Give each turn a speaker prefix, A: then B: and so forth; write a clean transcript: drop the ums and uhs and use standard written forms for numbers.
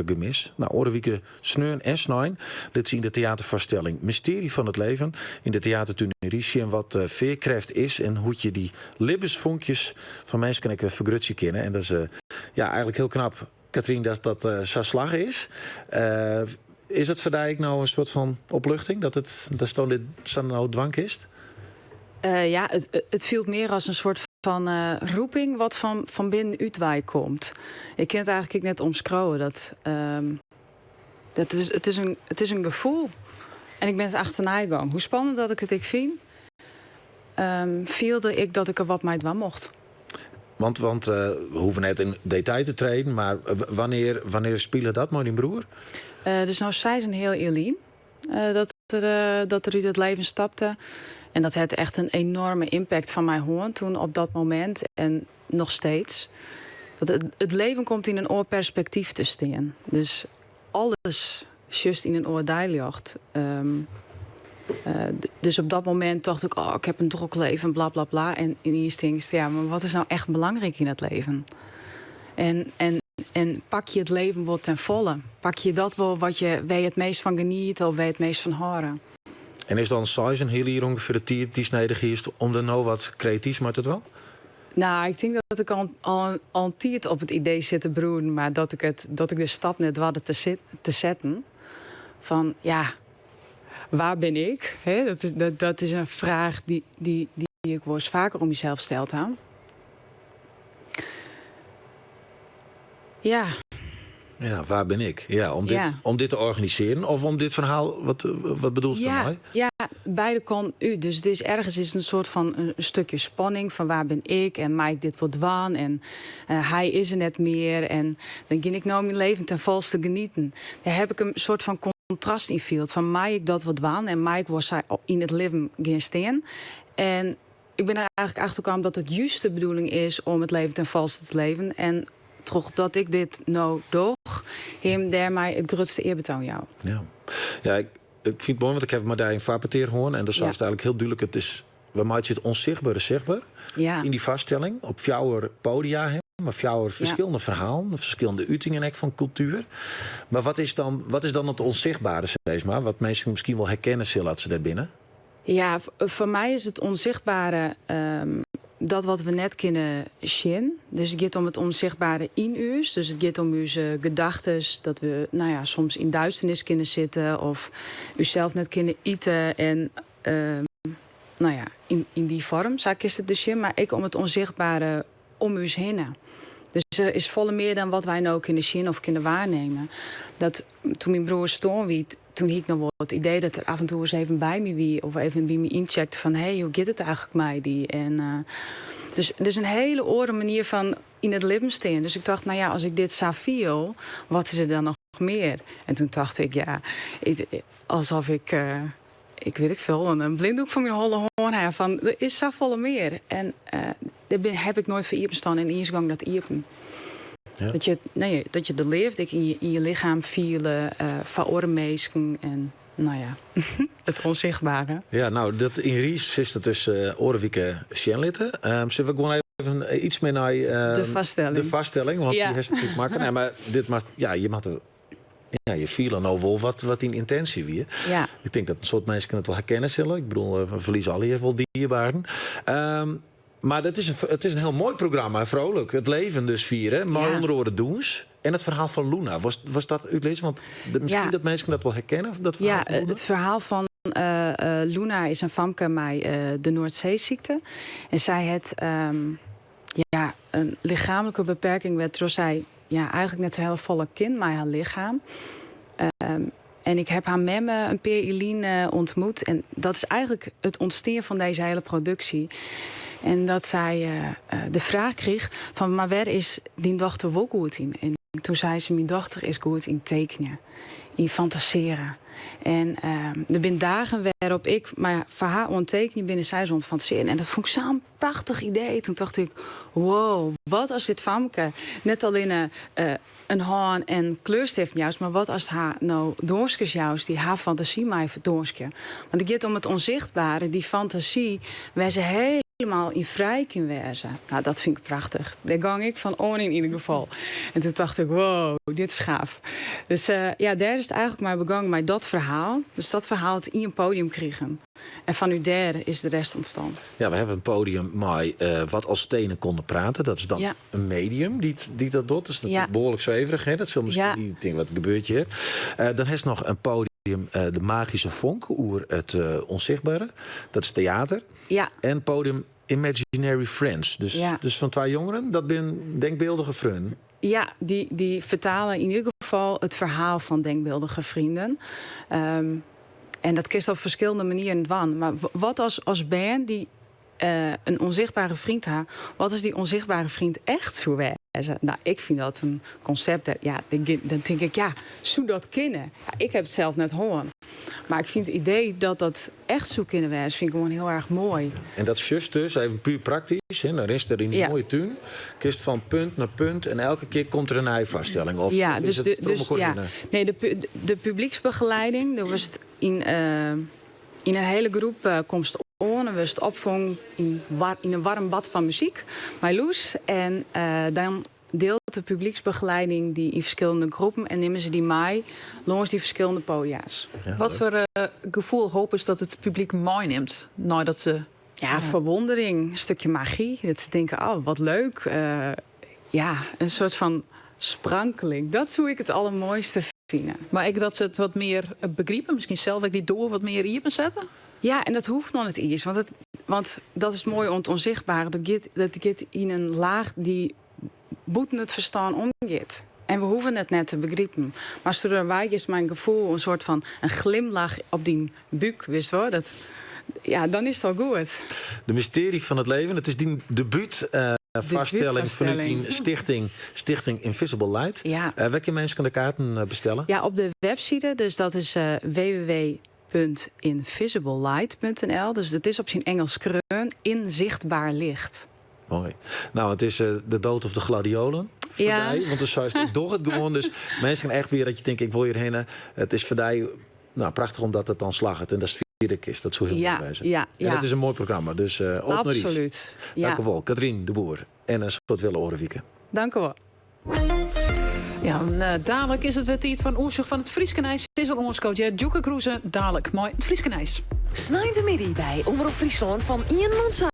A: Gemis. No, oare wike sneon en snein lit se yn de teaterfoarstelling Mystery fan it Leven yn de Teatertún yn Riis sjen wat fearkrêft is en hoe't je dy libbensfonkjes fan minsken ek wer fergrutsje kinne. En dat is ja, eigenlik hiel knap, Katrien, dat dat sa slagge is. Is dat foar dy ek no in soart fan opluchting dat it datsto dit sa no dwaan kinst?
B: Ja, it fielt mear as in soart fan roeping wat fan binnenút wei komt. Ik kin it eigenlik ek net omskriuwe. Dat, dat is, it, is in, it is in gefoel. En ik bin it achternei gong. Hoe spannend dat ik it ek fyn, fielde ik dat ik der wat mei dwaan mocht.
A: Want we hoege net yn detail te treden, mar wannear, wannear spile dat mei dyn broer?
B: Dus no 6,5 jier lyn. Dat er, dat er út it leven stapte. En dat hat echt in enorme impact foar my hân toen op dat momint en noch steeds. Dat it leven komt yn in oar perspektyf te stean. Dus alles sjochst yn in oar deiljocht. Dus op dat momint tocht ik, oh, ik heb in drok leven, bla bla bla. En yniens tinkst, ja, mar wat is no echt belangryk yn it leven? En En pak je it leven wol ten folle? Pak je dat wol wat je, wêr je it meast fan geniete of wêr je it meast fan hâlde?
A: En is dan 6,5 jier ûngefear de tiid dy'tst nedich hiest om der no wat kreatyfs mei te dwaan?
B: No, ik tink dat ik al, al, al in tiid op it idee sit te broeden, mar dat ik, it, dat ik de stap net doarde te, sit, te setten. Fan ja, wa bin ik? Hè, dat, is, dat, dat is in fraach dy't, dy't, dy't ik wolris faker oan mysels steld ha. Ja.
A: Ja, wa bin ik? Ja, om dit, ja. Om dit te organisearjen of om dit ferhaal, wat, wat bedoelst
B: ja,
A: dermei?
B: Ja, beide kanten út. Dus it is ergens is in soart fan in stikje spanning fan wa bin ik en mei ik dit wol dwaan en uh, hy is der net mear en dan gean ik no myn leven ten folste genieten. Dêr ha ik in soart fan kontrast yn field fan mei ik dat wol dwaan en mei ik wol sa yn it libben gean stean en Ik bin der eigenlik achter kaam dat it júst de bedoeling is om it leven ten folste te leven en trochdat ik dit no doch, him dêrmei it grutste earbetoan jou.
A: Ja, ja ik, ik fyn it moai, want ik ha mei dy in foarpetear hân en dêr seist eigenlik hiel dúdlik, it is, we meitsje it ûnsichtbere sichtber yn dy foarstelling op fjouwer poadia, hè, mei fjouwer ferskillende ferhalen, ferskillende utingen ek fan kultuer. Mar wat is dan, wat is dan it ûnsichtbere, sis mar, wat minsken miskien wol herkenne sille as se dêr binne?
B: Ja, foar my is it ûnsichtbere dat wat we net kinne sjen. Dus it giet om it ûnsichtbere yn ús. Dus it giet om ús gedachtes, dat we no ja, soms yn duisternis kinne sitte of ússels net kinne ite. En no ja, yn dy foarm, sa kinst it dus sjen. Mar ek om it ûnsichtbere om ús hinne. Dus der is folle mear dan wat wy no kinne sjen of kinne waarnimme. Dat toen myn broer stoarn wie, toen hie ik noch wol it idee dat er af en toe ris even by my wie of even by my yncheckte fan hey, hoe giet it eigenlik mei dy? En uh, dus, dus in hiele oare manier fan yn it libben stean. Dus ik tocht, no ja, as ik dit sa fiel, wat is der dan noch mear? En toen tocht ik, ja, alsof ik, uh, ik wit ik folle, in blinddoek foar myn holle hân ha fan der is safolle mear. En uh, dêr bin, ha ik noait foar iepen stien en yniens gong dat iepen. Ja. Dat, je, nee, dat je de leafde yn je lichem fiele uh, foar oare minsken en no ja, it ûnsichtbere.
A: Ja, no, dat yn Riis is dat dus uh, oare wike sjen litte. Um, sille we gewoan even iets mear nei uh,
B: de foarstelling.
A: De foarstelling, want ja. dy hast natuerlik makke. Nee, mar dit moat, ja, je moatte Ja, je fiele no wol wat, wat dyn yntinsje wie.
B: Ja.
A: Ik tink dat in soad minsken it wol herkenne sille. Ik bedoel, we ferlieze allegear wol dierbaren. Um, mar it is in, it is in hiel moai programma, vrolijk. It leven dus fiere, mei ja. ûnder oare dûns. En it ferhaal fan Luna, was, was dat útlizze? Want de, miskien ja. dat minsken dat wol herkenne, dat ferhaal
B: ja,
A: fan Luna?
B: It ferhaal fan uh, uh, Luna is in famke mei uh, de Noardseesykte. En sy hat um, ja, in lichaamlike beperking wêrtroch sy ja, eigenlik net sa hiel folle kin mei har lichem. Um, en ik ha har memme in pear jier lyn ûntmoete. En dat is eigenlik it ûntstean fan dizze hiele produksje. En dat sy uh, de fraach krige fan, mar wêr is dyn dochter wol goed yn? En toen sei se, myn dochter is goed yn tekenjen, yn fantasearjen. En der binne dagen wêrop't ik mei foar har oan it tekenjen bin en sy is oan it fantasearjen. En dat fûn ik sa'n prachtich idee. Toen tocht ik, wow, wat as dit famke net allinne uh, in hân en kleurstift joust, mar wat ast har no dûnskes joust dy't har fantasy mei ferdûnskje. Want it giet om it ûnsichtbere, dy fantasy, wêr't se hiel. Hielendal yn frij kin wêze. Nou, dat fyn ik prachtich. Dêr gong ik fan oan yn ieder gefal. En toen tocht ik, wow, dit is gaaf. Dus ja, dêr is it eigentlik mei begûn, mei dat ferhaal. Dus dat ferhaal hat ien podium krigen. En fanút dêr is de rest ûntstien.
A: Ja, we hawwe in podium mei Wat als stenen konden praten. Dat is dan in medium dy't dat docht. Dat is natuerlik behoarlik sweverich. Hè? Dat sil miskien dy tinke, wat gebeurt hjir? Dan hast noch in podium, de Magische Vonk, oer it ûnsichtbere. Dat is teater. En podium Imaginary Friends. Dus, dus fan twa jongeren, dat binne denkbyldige freonen.
B: Ja, dy fertelle yn ieder gefal it ferhaal fan denkbyldige freonen. En dat kinst op ferskillende manieren dwaan. Mar wat as bern dy't in ûnsichtbere freon ha, wat as dy ûnsichtbere freon echt soe wêze? Nou, ik fyn dat in konsept, ja, dan tink ik, ja, soe dat kinne? Ja, ik ha it sels net hân. Mar ik fyn it idee dat dat echt soe kinne wêze, fyn ik gewoan hiel erch moai.
A: En dat sjochst dus, even puer praktysk, hè, dan rinst der yn dy moaie tún, kinst fan punt nei punt en elke kear komt der in nije foarstelling. Of,
B: Ja,
A: of
B: dus
A: is it
B: dus,
A: troch mekoar
B: ja.
A: hinne?
B: Nee, de publyksbegeleiding, do wurdst yn in hiele groep komst oan en wurdst opfongen yn in waarm bad fan muzyk mei Loes. En dan dielt de publyksbegeleiding dy yn ferskillende groepen en nimme se dy mei lâns dy ferskillende podia's.
C: Wat foar gefoel hopest dat it publyk meinimt neidat se...
B: Ja, ferwûndering, in stikje magy. Dat se tinke, oh, wat leuk. Ja, in soart fan sprankeling. Dat soe ik it aldermoaiste fine.
C: Mar ek dat se it wat mear begripe, miskien sels ek dy doar wat mear iepensette?
B: Ja, en dat hoecht noch net iens. Want dat is moai oan it ûnsichtbere. Dat giet yn in laach dy't bûten it ferstân omgiet. En we hoege it net te begripen. Mar ast der wei giest mei in gefoel, in soart fan in glimlach op dyn búk, witst wol, dat, ja, dan is it al goed.
A: De mystery fan it leven. It is dyn debút foarstelling fanút dyn stichting, Stichting Invisible Light.
B: Ja.
A: Wêr kinne minsken de kaarten bestelle?
B: Ja, op de webside, dus dat is www.invisiblelight.nl. Dus it is op syn Ingelsk skreaun, inzichtbaar licht.
A: Moai. Nou, it is de dood of de gladiolen foar dy. Want do seist, ik doch it gewoan. Dus minsken echt wier dat je tinke, ik wol hjirhinne. It is foar dy, nou, prachtich omdat it dan slagget en datst fiere kinst. Dat soe hiel moai wêze. En it is in moai programma, dus op nei Riis.
B: Absolút.
A: Dankewol, Katrien de Boer. En in soad wille oare wike.
B: Dankewol.
C: Ja, en dadelijk is it wer tiid foar in oersjoch fan it Fryske nijs. Is al oanskood, hear Djoeke Kroeze, dadelijk mei it Fryske nijs.
D: Sneintemiddei by Omrop Fryslân fan ien oant seis.